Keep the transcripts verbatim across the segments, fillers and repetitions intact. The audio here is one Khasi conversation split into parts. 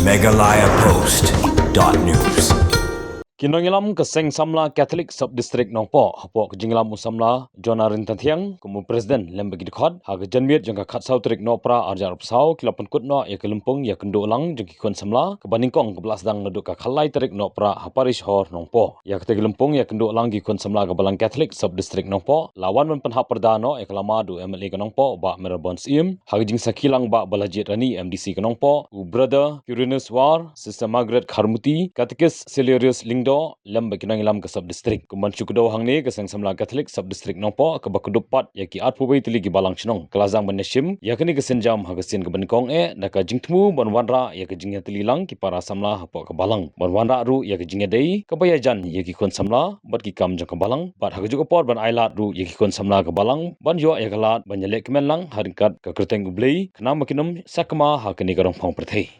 Meghalaya Post dot news. Ki nongïalam ka Seng Samla Catholic Sub District Nongpoh, hapoh ka jingïalam u Samla Jonah Ryntathiang kum u President lem bad ki dkhot, ha ka janmiet jong ka khatsaw tarik Nohprah arhajar arphew saw, ki la pynkut noh ïa ka lympung ïakynduh lang jong ki khun samla kaba nyngkong kaba la sdang naduh ka khatlai tarik Nohprah ha Parish Hall Nongpoh. Ïa kata ka lympung ïakynduh lang ki khun samla ka Balang Catholic Sub District Nongpoh la wan ban pynhap pyrda noh ïa ka lama da u M L A ka Nongpoh Bah Mayral Born Syiem, ha ka jingsakhi lang Bah Balajied Rani, M D C ka Nongpoh, u Brother Quirinius War, Sister Margaret Kharmuti, Katekist Cellarius Lyngdoh, lem bad ki nongïalam ka Sub District. Kum ban shu kdew hangne, ka Seng Samla Catholic Sub District Nongpoh kaba kdup pat ïa ki arphew wei tylli ki balang shnong ka la sdang ban ïashim ïa kane ka sienjam ha ka sien kaba nyngkong eh da ka jingthmu ban wanrah ïa ka jingïatylli lang ki para samla hapoh ka balang, ban wanrah ruh ïa ka jingïadei kaba ïajan ïa ki khun samla bad ki kam jong ka balang, bad ha kajuh ka por ban ailad ruh ïa ki khun samla ka balang ban ïoh ïa ka lad ban ïaleh kmen lang ha ryngkat ka kyrteng U Blei, khnang ba kin ym sakma ha kane ka rongphong pyrthei.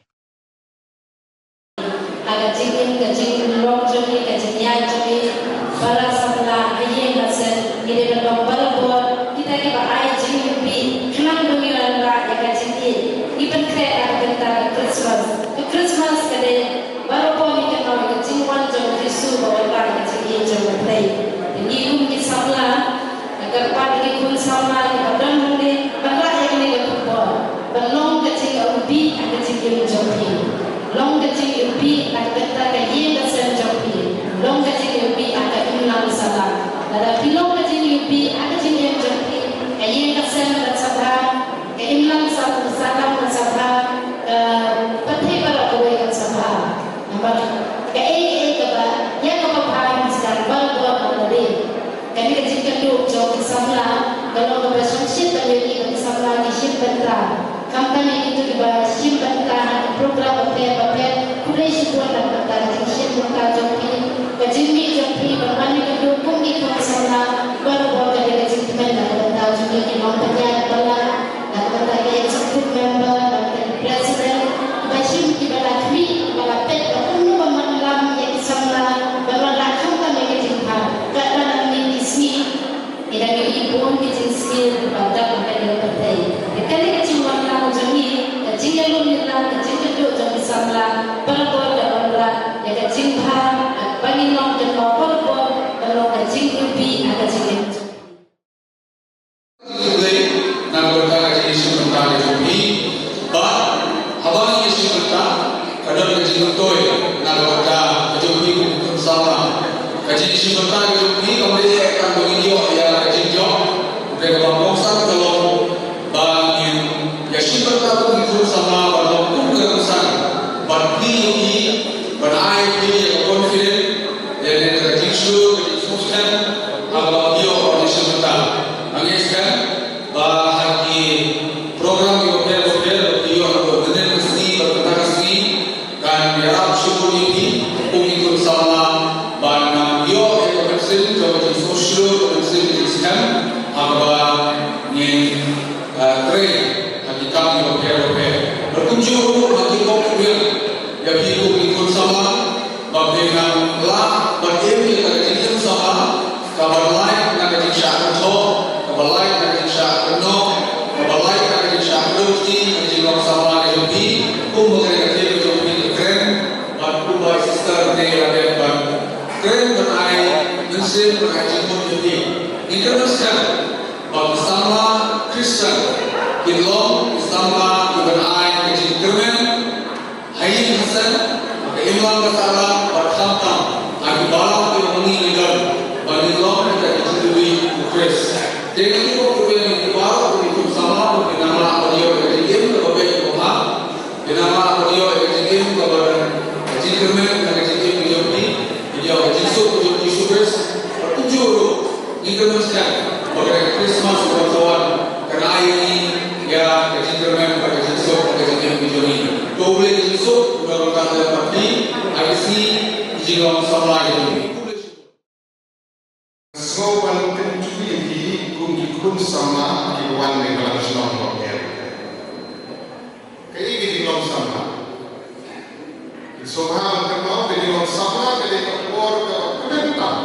Ha ka jingim, ka jinglong jong ngi, ka jingïaid jong ngi, para samla ha ïing ha sem, ngi dei ban long barabor kita kiba ai jingïohi khnang ba ngin wanrah ïa ka jingïeit. Ngi pynkhreh ha ka bynta ka Christmas. Ka Christmas ka dei barabor ngi kynmaw ïa ka jingwan jong u Jisu ba wanrah ïa ka jingïeit jong U Blei. Te ngi kum ki samla, nga kyrpad ïa ki khun samla kiba don hangne ban rah ïa kane ka khubor, ban long ka jingïohi ha ka jingim jong phi. Long ka jingïohi ha ka bynta ka ïing ka sem jong phi. Long ka jingïohi ha ka imlang sahlang. Lada phi long ka jingïohi ha ka jingim jong phi, ka ïing ka sem kan sa bha, ka imlang sah-, sahlang kan sa bha, ka pyrthei baroh kawei kan sa bha. Namar kaei kaei kaba ïa kaba bha ngi sdang barabor ban lade. Kane ka jingkynduh jong ki samla ka long kaba shongshit ban ïohi ba ki samla ki shim bynta. Khamtam ïa kito kiba shim bynta ha ki program bapher bapher, khublei shibun na ka bynta ka jingshim bynta jong phi. Ka jingmih jong phi ban wan ïakynduh kum ki khun samla barabor ka dei ka jingkmen na ka bynta jong ngi ki nongpynïaid balang, na ka bynta ka executive member, na ka bynta ki president, kiba shim, kiba la khmih, kiba la peit ba kumno ban wanlam ïa ki samla ban wanrah khamtam ïa ka jingbha. Katba nangne ki sngi ngi dang ïohi bun ki jingsniew ba dap ha kane ka pyrthei. Te kane ka jingwanlam jong ngi, ka jingïalum ïalam, ka jingkynduh jong ki samla barabor ka wanrah ïa ka jingbha, ba ngin long kynmaw barabor ban long ka jingïohi ha ka jingim jong ngi. Khublei na ka bynta ka jingïashim bynta ka jong phi. Bad haba ngi ïashim bynta, ka don ka jingmyntoi na ka bynta ka jong phi kum ki khun samla. Ka jingïashim bynta ka jong phi kam dei eh tang ba ngin ïoh ïa ka jingjop. Hynrei kaba kongsan ka long ba ngin ïashim bynta kum ki khun samla ban long kum ka rynsan ban plie ïa phi, ban ai ïa phi ïa ka confidence, ïa kata ka jingshlur, ka jingsngewskhem, haba ïoh ban ïashim bynta. Nga ngeit skhem ba ha ki program kiba pher bapher ba ki ïoh ha kane ka sngi bad kata ka sngi, kan ïarap shibun ïa phi kum ki khun samla ban, um, ïoh ïa ka mynsiem jong ka jingsngewshlur, ka mynsiem ka jingskhem, ha kaba ngin, uh, trei ha ki kam kiba pher bapher. Bad kumjuh ruh ha ki pop ïa phi kum ki khun samla, ba phin nang lah ban im ïa ka jingim samla kaba lait na ka jingshah kynthok, kaba lait na ka jingshah kynnoh, kaba lait na ka jingshah kyndoh kti, ka jinglong samla ka jong phi, kumba ka dei ka theme ka jong phi ka kren, bad kumba i sister te la dep ban kren ban ai mynsiem ban ai jingmut ïa phi. Ngi kyrmen skhem ba ki samla Khristan kin long ki samla kiban ai ka jingkyrmen ha ïing ha sem, ha ka imlang ka sahlang, bad khamtam ha ki balang kiba ma ngi ngi don, ba ngin long kita ki jingïohi u Khrist. Te ngi ïoh ruh ïa ngi baroh ki khun samla ba ngin nang lah ban ïoh ïa ka jingim kaba beit kaba bha, ngin nang lah ban ïoh ïa ka jingim kaba don ka jingkyrmen ha ka jingim ka jong phi, ngin ïoh ka jingsuk ka jong u Jisu Khrist. Bad kumjuh ruh ngi kyrmen skhem ba ka Christmas kaba sa wan kan ai ïa ngi ïa ka jingkyrmen bad ka jingsuk ha ka jingim ka jong ngi. To U Blei ka jingsuk un long ryngkat lem bad phi ha ki sngi ki jinglong samla ki jong ngi. Sngew ban kyntu ïa phi kum ki khun samla kiba wan na ka balang shnong Mawkyrwat. Kaei ka jinglong samla? Ki sngewbha ban kynmaw, ka jinglong samla ka dei ka por kaba kmen tam.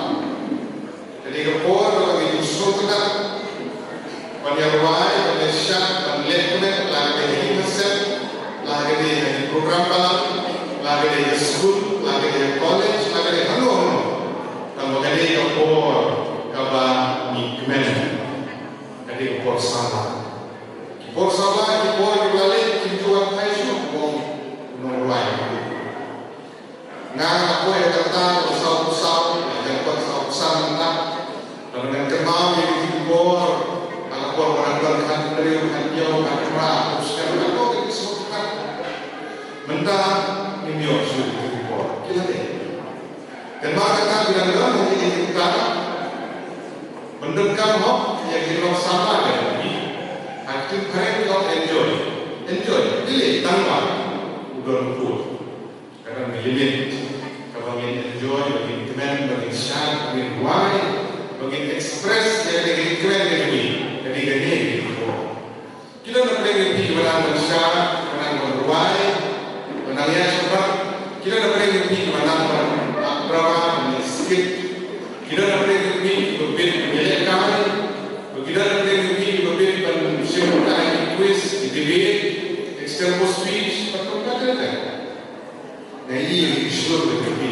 Ka dei ka por kaba ngi ju sngewtynnat ban ïa rwai, ban ïa shad, ban leh kmen, la ka dei ha ïing ha sem, la ka dei ha ki program balang. Lada ïa skul, lada ïa college, lada ïa hangno hangno. Tang ba ka dei ka por kaba ngi kmen. Ka dei ka por samla. Ki por samla, ki por kiba la leit, kim ju wan phai shuh kum u nongrwai. Nga nga poi ha kata u saw u saw, ha kata u saw u saw mynta. Lada ngan kynmaw ïa ki por, ha ka por ba ngan don khathynriew, khathynñiew, khatphra, khatsaw, khatsaw, khatsaw. Mynta ngim ïoh shuh ki por. Ki la dei. Te ba kata ki dang don ha kine ki kynta. Ban donkam hok ïa ki nongsamla jong ngi. Ha ki ktien phareng ki ong enjoy. Enjoy. Dei tang ba u don u kut. Ka don ka limit kaba ngin enjoy, ba ngin kmen, ba ngin shad, ba ngin rwai, ba ngin express ïa kaba ngin kmen ïa kane, kane, kane, kane. Ki don na pdeng ïa phi kiba nang ban shad, kiba nang ban rwai, kiba nang ïa shubha. Ki don na pdeng ïa phi kiba nang ban act drama, ban ïa skit. Ki don na pdeng ïa phi kiba bit ban ïalehkai. Ki don na pdeng ïa phi kiba bit ban shim bynta ha ki quiz, ki debate, extempore speech, bad kumta ter ter. Nga ïohi ïa ki shlur ba ki phi.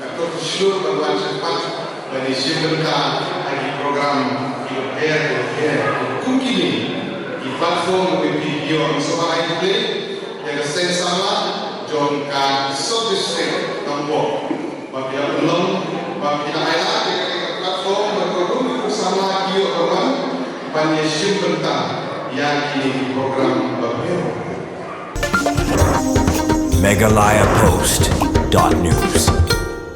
Kato ki shlur ban wan shakhmat ban ïashim bynta ha ki program kiba pher kiba pher. Kum kine ki platform ba ki phi ki ïoh, ngi sngewbha ai khublei ïa ka seng samla jong ka Sub District Nongpoh. Ba phi la pynlong, ba phi la ai lad ïa ka platform ba ka rum ki samla ki ïoh ban wan ban ïashim bynta ïa kine ki program ba pher. Meghalaya Post dot news.